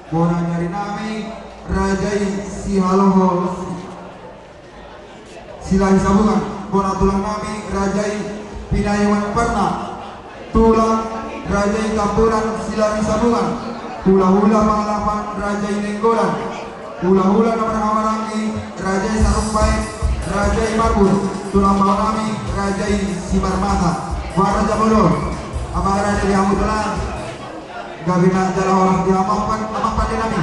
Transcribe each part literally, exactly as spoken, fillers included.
Bona ni ari nami, raja i Sihaloho Silahi Sabungan, bona tulang nami, raja i Pinayungan Parna, tulang raja i Tambolan Silahi Sabungan, hulahula Pangalapan raja i Nainggolan, hulahula na marhahamaranggi raja i Sarumpaen raja i Marbun, tulang baoa nami raja i Simarmata. Boha raja molo, apakah raja di hamu tulang? Gabe na jala horas di hamu amang pande nami.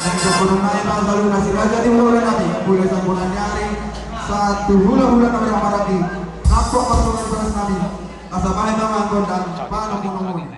Nang dohonon nami ma saluhutna si raja di hulahula nami, mulai sian bona ni ari sahat tu hulahula na marhahamaranggi, nampok marsogot boras nami, asa bahen ma amang gondang panungkunan.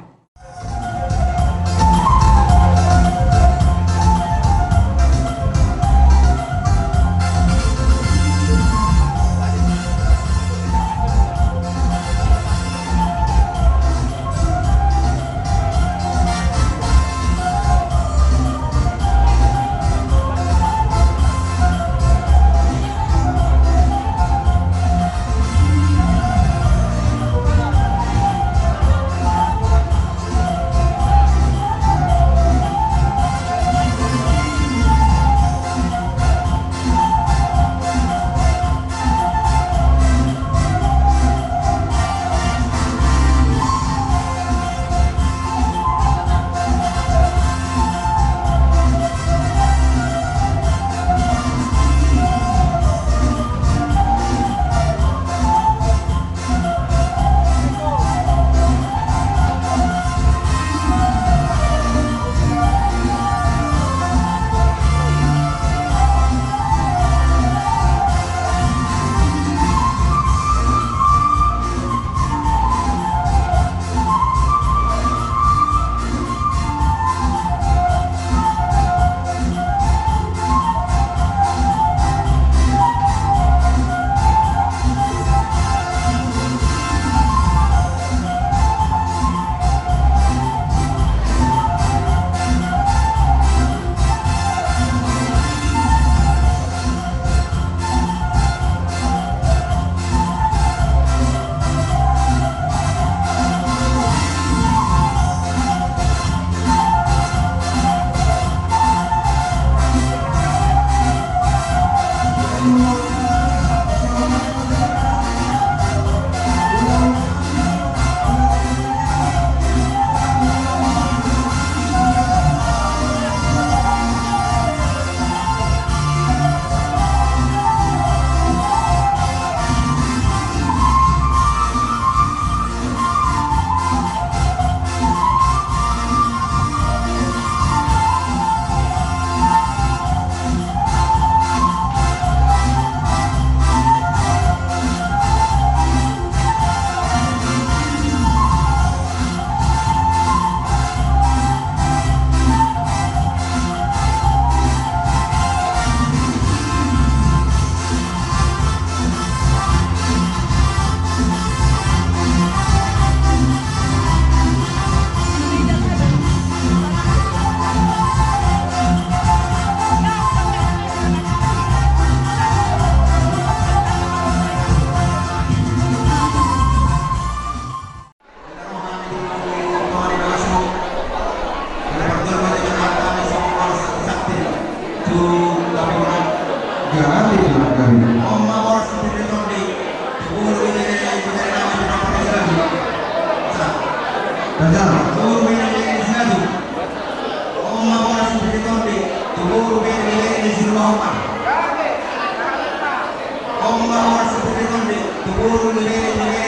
Om ma boras ni bere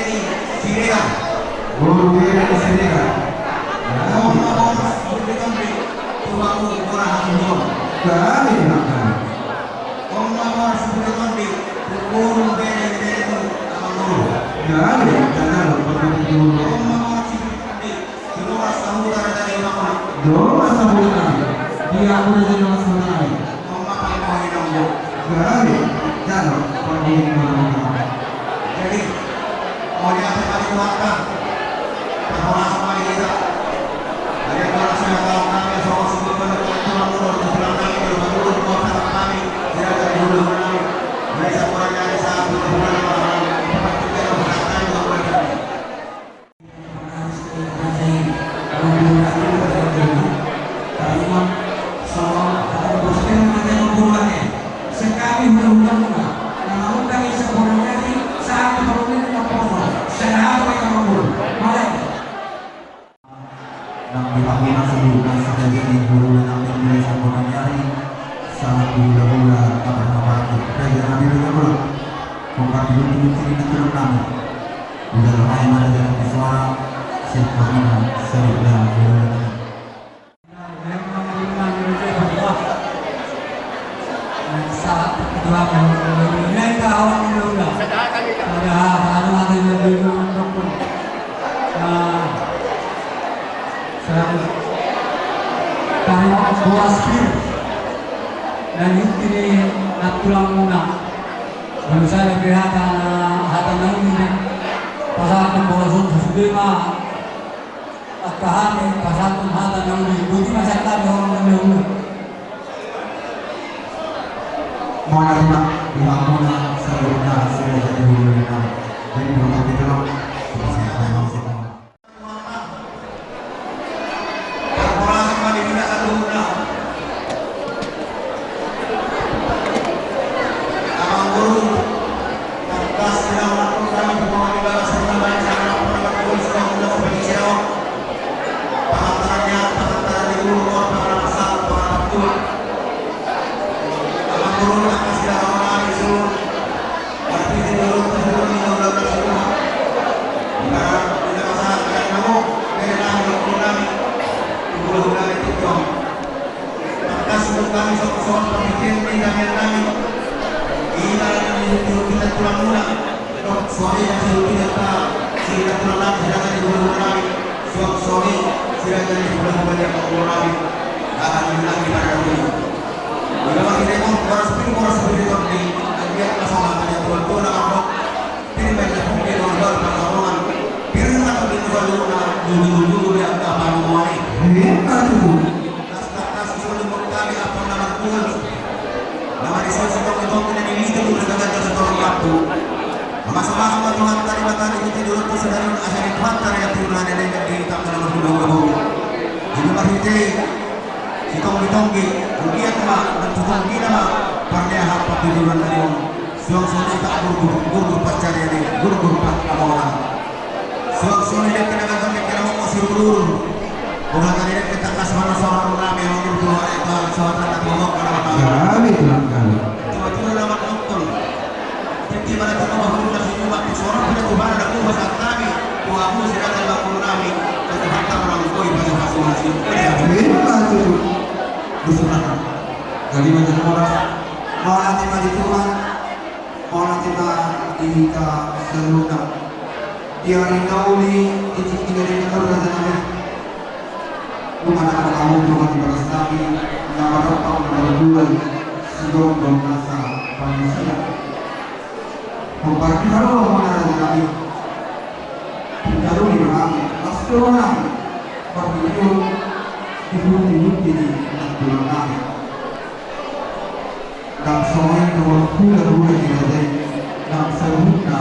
ni Siregar. Boru bere ni Siregar. Om ma boras ni bere ni Siregar. Gabe ma gabe. Om ma boras ni bere ni Siregar. Gabe ma gabe. Om ma boras ni bere ni Siregar. Dongan sahuta raja ni hulahula. Dongan sahuta. Dia aku raja dongan sahuta nami. Gabe, jalo, panggohi ni hulahula. Jadi, mauliate ma di Tuhanta. Parhorasan ma di hita. Jadi, aku rasa ya, kalau kami, so, sebut pada tulang mudar, tulang nami, kalau betul, kalau kami, tidak ada di hulahula nami. Jadi, saya kurang dari satu, kurang dari satu, kurang dari satu. Di sini nanti lo kami. Udah lo hai mana jalan ke suara. Siap mana seri dan dulu. Tarima boras pir na diungkiri na tulang muna. Baru sada pe hata na, hata na uli na pasahat boras on, sude ma angka hami pasahat hata na uli. Boti ma sian hami on na uli. Mana rumah di hamuna saluhutna sira jadi uli na. Jadi rumah kita lo. Sitonggi-tonggi, ulian ma, mantutonggina ma, parneha patuduran na nion, suang songon i gurgur, gurgur pancarian i, gurgur pangkamoran. Suang songon i dengke na gagam, dengke na mokmok sirudur. Boha tadi dengke tangkas mana suara nami, yang gurgur, ada yang suara tanda pokok, mana mana. Kami tulang kami. Cuma-cuma nama nonton. Mauliate ma di Tuhan, mauliate ma di hita saluhutna. Di ari na uli, di tingki na uli, Rajanami. Nunga na marhamu Tuhan di bagas nami, na marompak na marbulan, sigomgom nasa panusian. Hombar di haroa muna Rajanami. Pinaruli ma hami, las do roha nami. Parbinion di hunti-hunti ni nantulang nami. Ndang songon i dohot hula-hula ni raja i, ndang saluhutna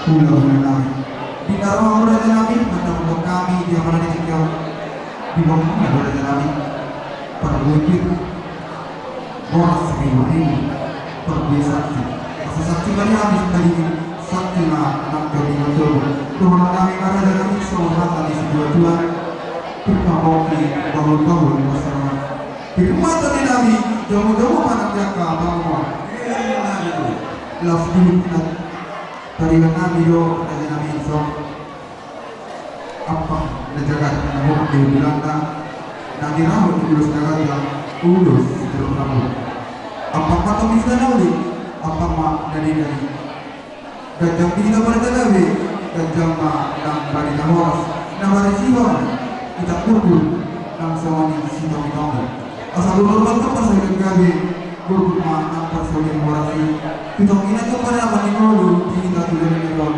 hula-hula nami. Pinaruli ma Rajanami, mandapothon hami di hamuna di tingki on. Di bangkuna do Rajanami. Parbue pir. Boras ribu-ribu, parbue saksi. Asa saksi ma di hami sadari on, saksi ma nang jolma-jolma. Dohonon nami ma Rajanami, songon hata ni situa-tua. Pir ma pongki, bahul-bahul pasahat. Pir ma tondi nami, jomu-jomu ma nang di angka pangomoan. Las di hita. Tarian nami do, Rajanami, songon Ampak na jagar na hot di hulahulana, na nirahut ulos na ganjang, ulos sitorop na muruk. Ampak ma tondi na uli, ampak ma na denggan i. Ganjang di hita barita gabe, ganjang ma nang barita horas, na marisihon hita gurgur nang songon i sitonggi-tonggi. Asa gurgur ma tong parsaulian gabe, gurgur ma nang parsaulian horas i. Pitonggi na tong ma na maningolu di hita tu joloan on.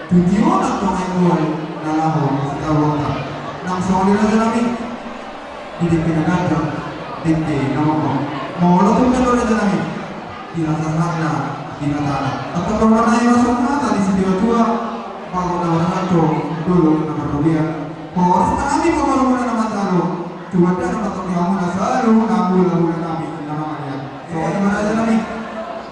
Tujuan antong ai mual na laho sitaruhonta. Nang songon i Rajanami, di dengke na ganjang, dengke na mokmok. Molo tung do Rajanami, di na sahatna, di na tana. Antong dohonon nai ma songon hata ni situa-tua, bagot na marhato, dolok na marrobean. Horas ma hami pambaru muna na matalo, tu banda na matongki hamuna saluhutna hula-hula nami na mangalean. Songon i ma Rajanami,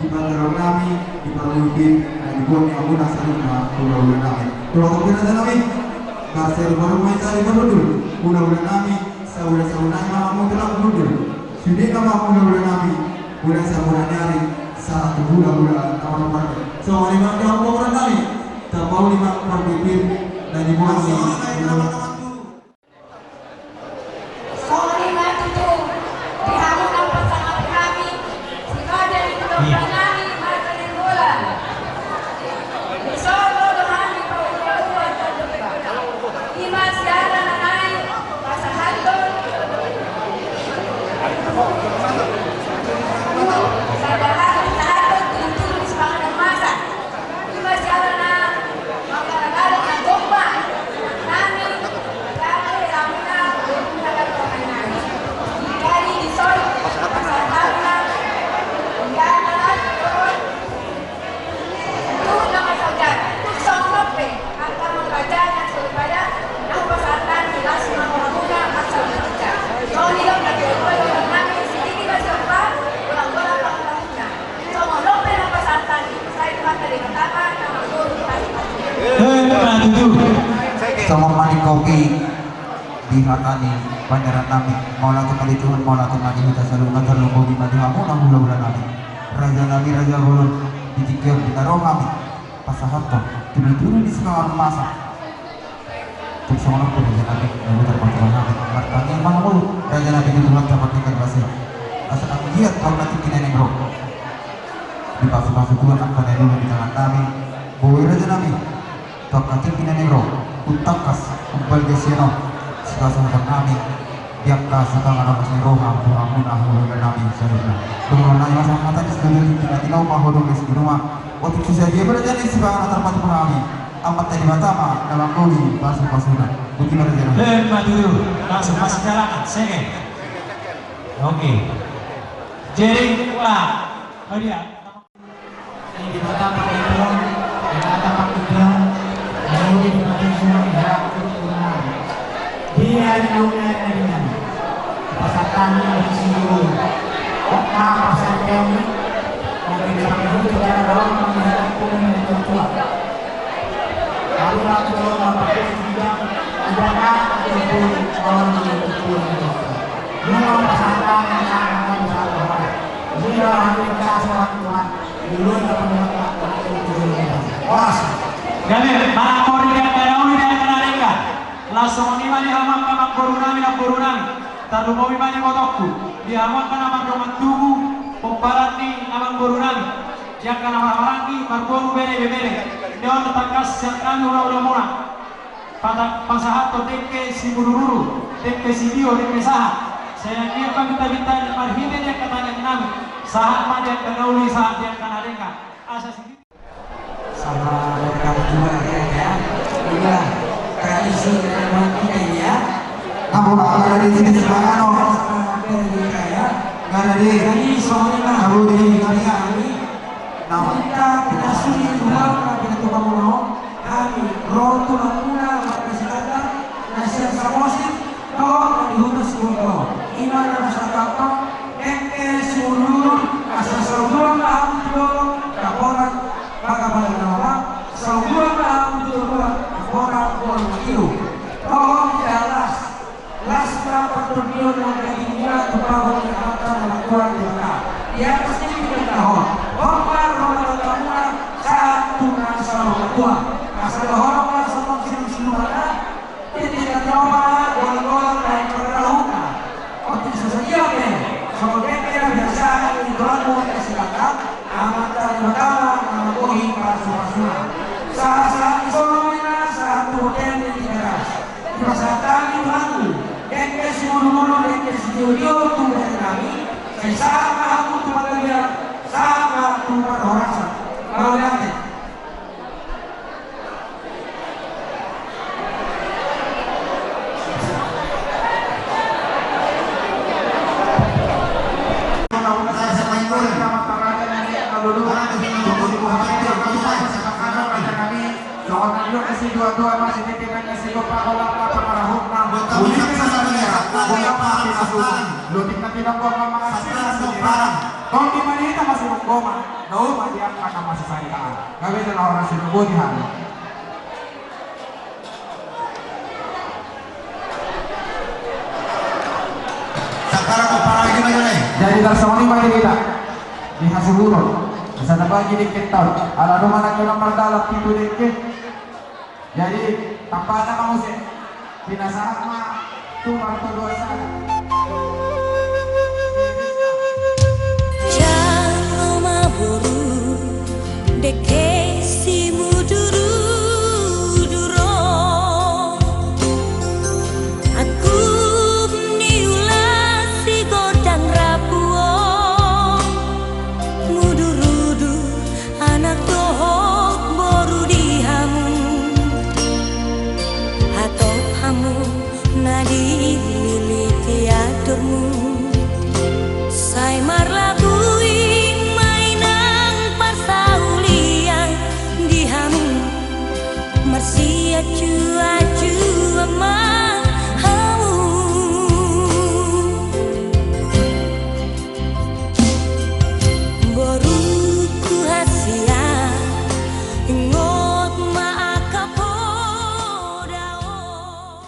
di pandaron nami, di parlinggoman, na dibuat ni hamuna saluhutna hula-hula nami. Dohot pe Rajanami, marsiarupa-rupa ma hita di parhundul, hula-hula nami, sahuta-huta nai ma hamu tulang hundul. Sude ma hula-hula nami, mulai sabulan ni ari, Satu hula-hula taman parkir. So, lima tahun program kami. Tapauli ma parkir na dibuat ni. Songon i ma tutu, di hamu na pasangapi hami, si raja ni tulang nami, marga Nainggolan. Di son ro do hami pauli-ulian tanduk. I ma siala na naeng pasahathon. Sadahahon pasahathon tudu-tudu di sipanganon masa. Ima siala na manggala-gala na gompa nami, gabe ramuna, gompa gabe nami. Jadi di son pasahatanna, ia adalah turun, turun nama saja, turun songon pe, angka mangraja na soripada, na hupasahatan di las na ramuna, asa berkerja. Songon i do, na kedua, nami, sini di mas apa, ulang-ulang, ulang-ulang. Songon on pe na pasahat nami, sai Tuhanta Debata ma na marboru pasupasu. Eh, na tutu. Songon manik kopi di hata ni panjaran nami, mauliate ma di Tuhan, mauliate ma di hita saluhutna, tarlumobi ma di hamu na hula-hula nami. Raja nami, raja bolon, di tingki on di na ro hami pasahathon tudu-tudu di sipanganon masa. Tung songon on pe raja nami, na boi tarpatupa hami martangiang ma hamu, raja nami, tu Tuhanta Pardenggan Basa i, asa anggiat tu angka tingki na naeng ro dipasupasu Tuhan angka na niluluan di tangan nami. Boi raja nami, tu angka tingki na naeng ro, umtangkas, umbalga sian on sipasahaton nami di angka sipanganon masa ni roha tu hamu na hula-hula nami saluhutna. Dohonon nami ma sahat hata ni sitio, di na tinahu ma ho do les di ruma. Otik so sadia pe raja nami sipanganon na tarpatupa hami, Amanta Debata ma na manggohi pasupasuna. Boti ma raja nami. Emma tutu. Langsung masuk jalan, sege. Oke. Jadi, wah, oh dia. Di Batam pakai pun, di Batam pakai pun, lalu di Batam semua, ya, kurang. Di hari Minggu hari ini, pasahat nami di sini. Kok apa saja ini? Mungkin dipakai untuk jalan doang, melihat pun yang tua. Lalu aku kalau mau pakai tidak, ada apa, ataupun orang yang betul itu. Ini mau pasahat nami, sama, sama, sama. Ini orang yang kasih orang tua. Gabe, mangkorhon di angka na uli, di angka na denggan. Laos songon i ma di hamu angka namboru nami, namboru nami. Tarlumobi ma di ibotongku, di hamu angka na mardongan tubu, pomparan ni amangboru nami. Di angka na marhahamaranggi, marboru, bere, ibebere. Di on tangkas sian hami hula-hula muna. Pata-, pasahathon dengke simudur-udur, dengke sitio, dengke sahat. Sai anggiat ma binta-binta marhite di angka tangiang nami, sahat ma di angka na uli, sahat di angka na denggan. Asa sitio. Sama berkat juga ya, ya. Inilah tradisi dari kita ini ya. Apa, apa tradisi di sebelah kanan? Sama kita ya. Nggak ada di. Jadi soalnya, kalau di, di, di, Naung hita pinasuni Tuhan na pinatupa muna on, hami ro tulang muna marga Silaban na sian Samosir dohot na di Huta Sibolga on. I ma na pasahathon dengke simudur-udur, asa sauduan ma hamu tu dolok, dapotan baga-baga na lama, sauduan ma hamu tu toruan, dapotan boru na tilu. Dohot di las. Las ma partondion na gabe muna tu pahu ni Amanta na martua Debata. Di atas ni pinta on, hombar ma tu hamuna sahat tu na saur matua. Asa dohonon ma songon siluman-silumanna, titi na tinahu ma golang-golang na marhahuna. Otik so sadia pe, songon dengke na biasa ni tulangmu na Silaban, Amanta Debata ma na manggohi pasupasuna. Sahat-sahat ni solu ma i na sahat tu bontean ni Tigaras. Dipasahat hami tu hamu dengke simudur-udur, dengke sitio-tio tu bere nami, sai sahat ma hamu tu panggabean, sahat ma tu parhorasan. Mauliate. Songon na nidok ni si tua-tua ma, sititi ma na sigompa, holan ma pangarahutna. Uli pe sasadia, holan ma pinasuna. Lotik na tinongkok ma mangasina sumira. Tondi ma di hita masirungkoma. Dao ma di angka na masisaritaan. Gabe jala horas, sinogot ni hami. Jadi tarsongon i ma di hita di hasuhuton. Asa na bagi dengke taon. Ala doma na jolo mardalan pitu dengke. Jadi, tambana ma muse. Pinasahat ma tu martolu sada. Jalo ma boru, dengke simudurudur on. Angkup ni ulaon si gondang rapu on. Mudurudur anak dohot boru di hamu. Hatop hamu na dilili tiaturmu. Sai marlaku i ma inang parsaulian di hamu. Marsianjuanjuan ma hamu. Boruku hasian, ingot ma angka poda on.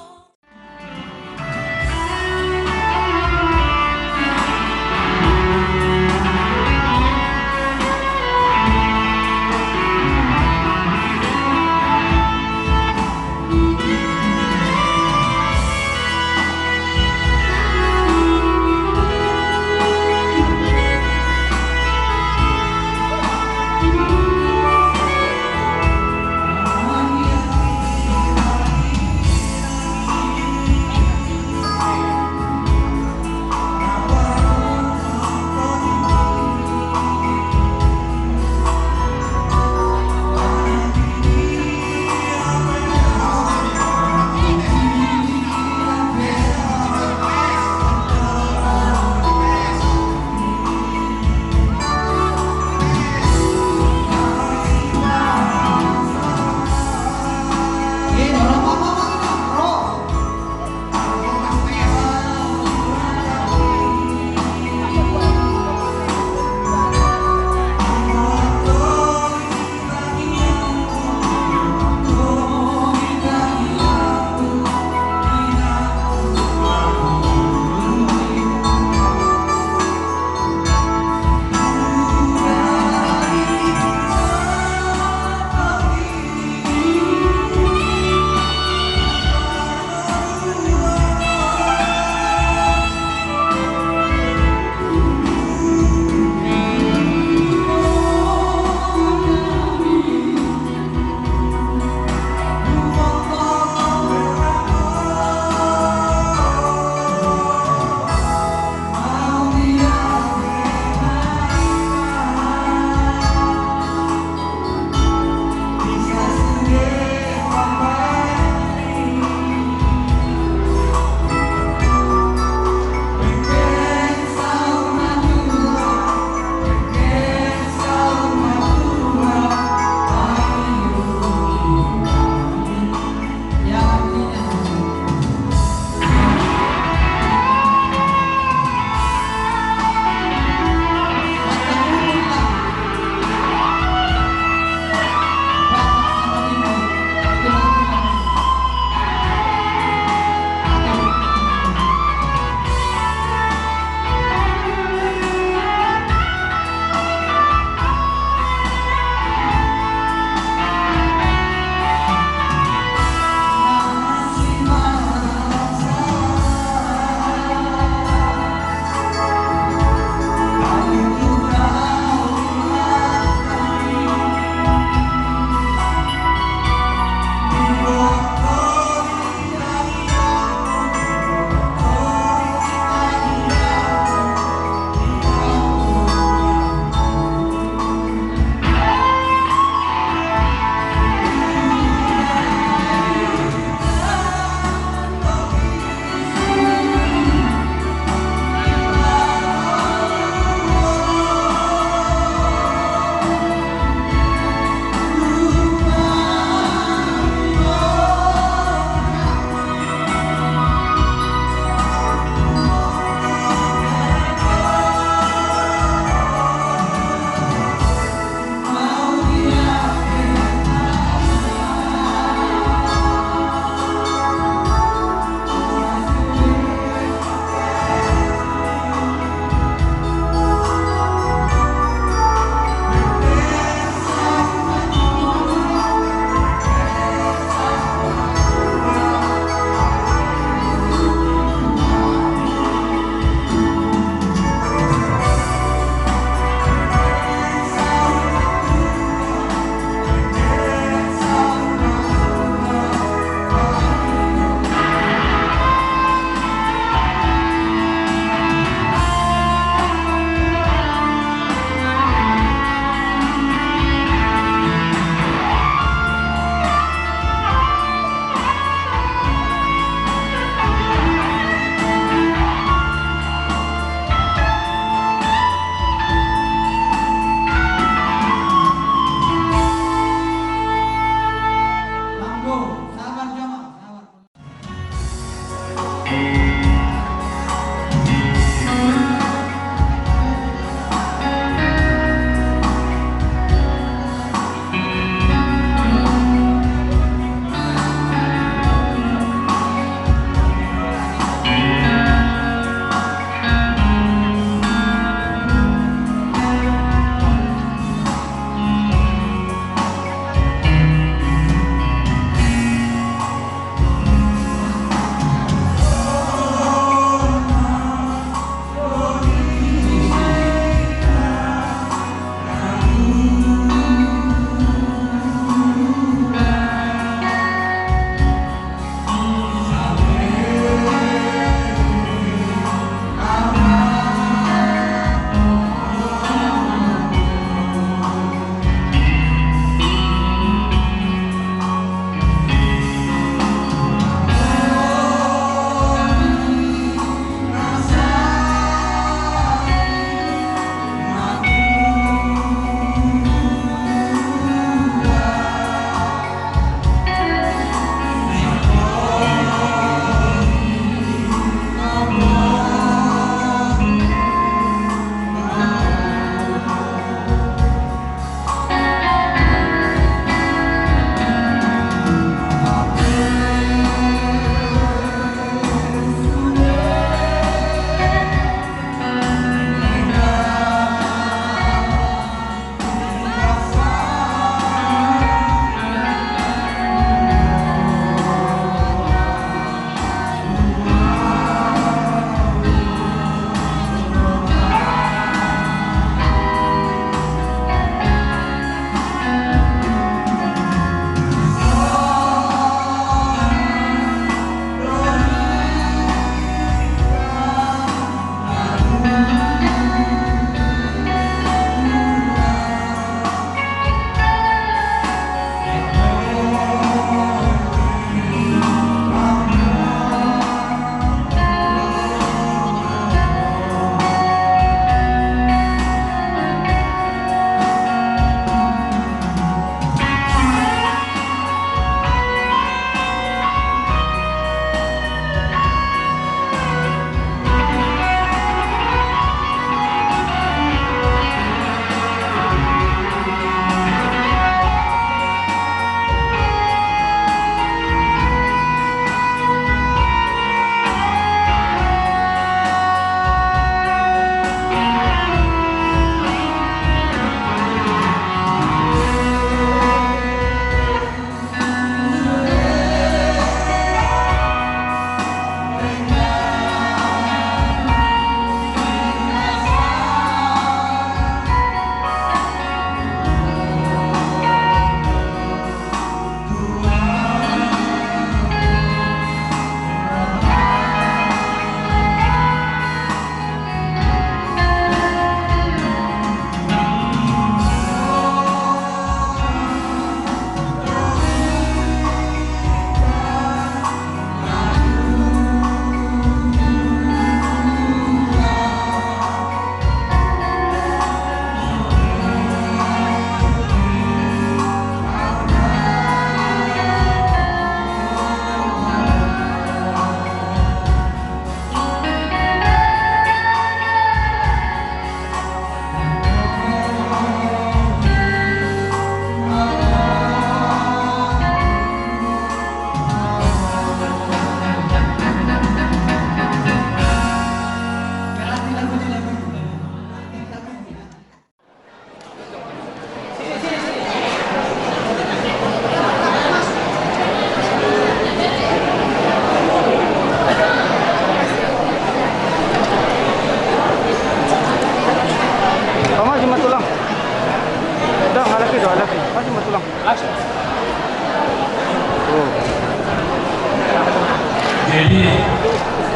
Jadi,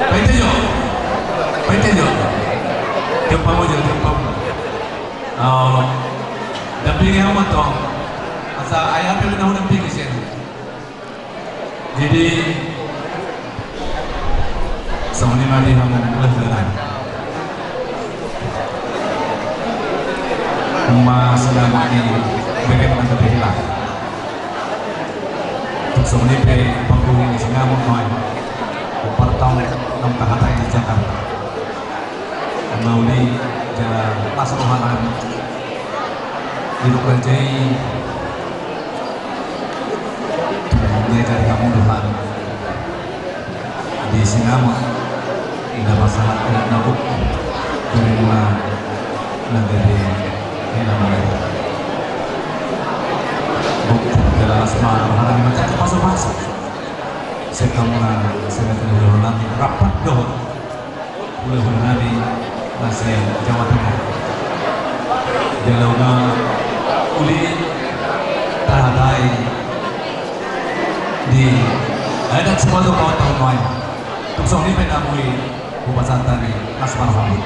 painte jo. Painte jo. Tiop hamu jo, tiop hamu. Oh, dampingi hamu antong. Asa ai api na hudampingi sian. Jadi, songon i ma di hamu hulahula nami. Masilang ni bebek na gabe hilang. Tung songon i pe pangguhi ni sinamot nuaeng. Umpar taon naung tahatai di Jakarta. Mauli jala las roha nami. Didok raja i. Tung dia gari hamu dohot di sinamot. Inda pasahat adat na gok. Gari muna na gabe hela muna. Gok jala las ma roha nami manjangkon pasupasu. Sian hamu na sian na tolu hula nami rap dohot hulahula nami na sian Jawa Tengah. Jala unang uli tahatai di adat siboto paon taon nuaeng. Tung songon i pe na boi hupasahat hami, las ma rohamu.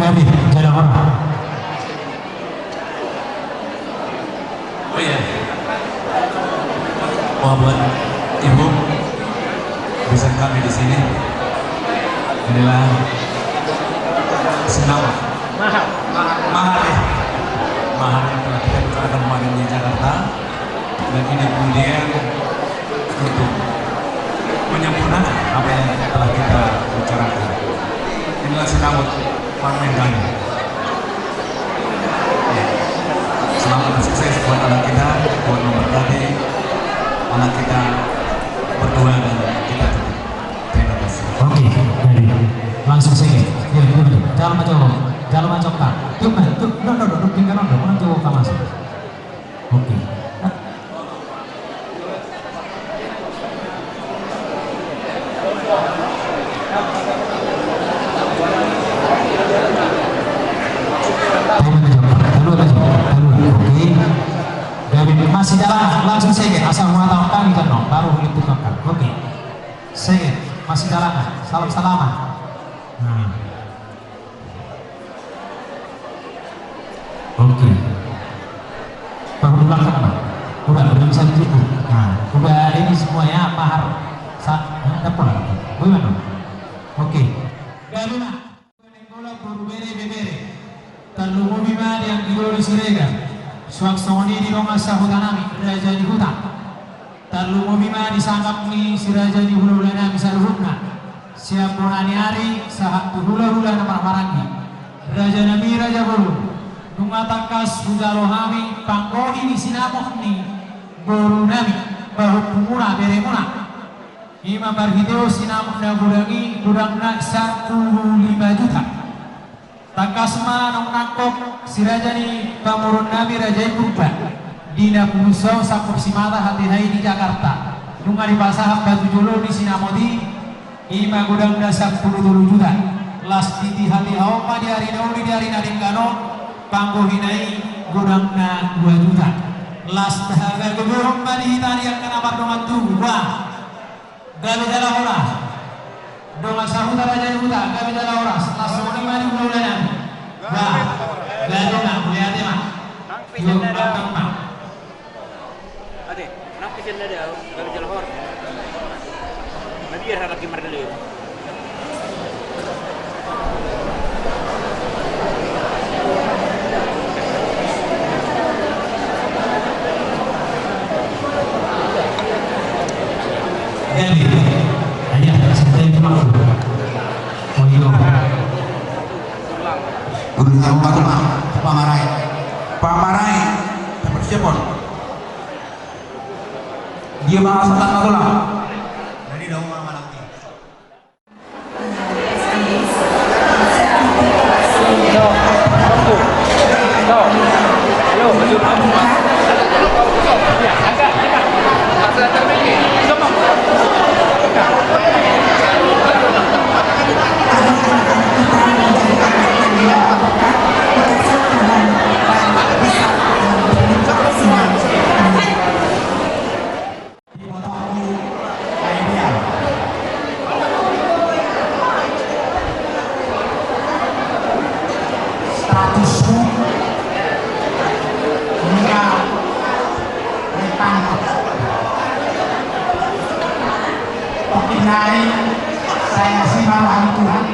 Gabe jala hormat. Oh iya. Wah, buat ibu, bisa kami di sini. Inilah senam. Mahar. Mahar, ya. Mahar yang telah kita bicarakan kemarin di Jakarta. Dan ini kemudian untuk menyempurnakan apa yang telah kita bicarakan. Inilah sinamot parumaen nami. Ya. Selamat dan sukses buat anak kita, Tuhan memberkati anak kita berdua dan kita juga. Terima kasih. Oke, jadi langsung saja. Ya, betul, betul. Jalo ma jo, jalo ma jo ka. Tiop ma, tiop, no, no, no, no, tinggal, no, no, no, jalo ka masuk. Oke. Oke. Gabe, masidalangan, langsung sege, asa huhatahon hami kan, no, baru huliputhon kan. Oke. Sege, masidalangan, salam salaman. Nah. Oke. Baru ulang kan, Bang? Udah, udah bisa ditipu. Nah, udah ini semuanya, mahar. Sa-, eh, dapat. Bagaimana? Oke. Gabe ma. Boru bere bebere. Tarlumobi ma di anggi doli Siregar. Suang songon i di dongan sahuta nami, raja ni huta. Tarlumobi ma di sangap ni si raja ni hulahula nami saluhutna, sian bona ni ari sahat tu hulahula na marhahamaranggi. Raja nami, raja boru, nunga tangkas hujalo hami panggohi ni sinamot ni boru nami, pahompumuna, beremuna. I ma marhitehon sinamot na godang i, godangna sampulu lima juta. Tangkas ma naung nangkok si raja ni pamoruon nami, raja i Purba, di na pulu saon sangkop simata hatiha i di Jakarta. Nunga dipasahat batu jolo ni sinamot i, i ma godangna sampulu tolu juta. Las titi hatiha on ma di ari na uli, di ari na denggan on, panggohina i godangna dua juta. Las tahaga gabehon ma di hita di angka na mardongan tubu. Bah. Gabe jala horas. Dongan sahuta, raja ni huta, gabe jala horas. Las songon i ma di hulahula nami. Bah, gabe ma, mauliate ma. Yo, gabe ma. Ate, nang pesen nada, gabe jala horas. Mabiar halak i mardalehon. Jadi, ayah, santai, Mak. Oh, iya. Udah, Mak, Mak. Pamarai. Pamarai. Siapa? Dia bahas tentang apa, Mak? Jadi, dong, Mak, Mak. Di Botoku, Aidial. Nai, sai asi ma roha ni Tuhan.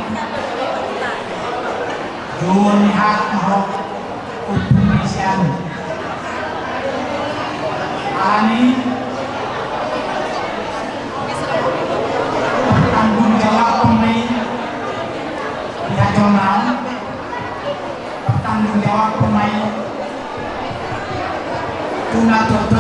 Dua ni hak ho. Umpung ni sian ani. Tanggung jawab pemain. Di hajolna. Pertanggung jawab pemain. Tuna toto